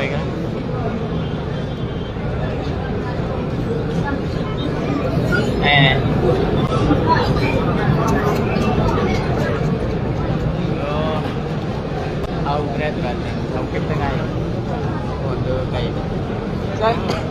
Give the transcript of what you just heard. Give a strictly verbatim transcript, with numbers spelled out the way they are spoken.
Eh. Oh. Hau grad berarti. Hau kita ngai. Untuk kai. Kai.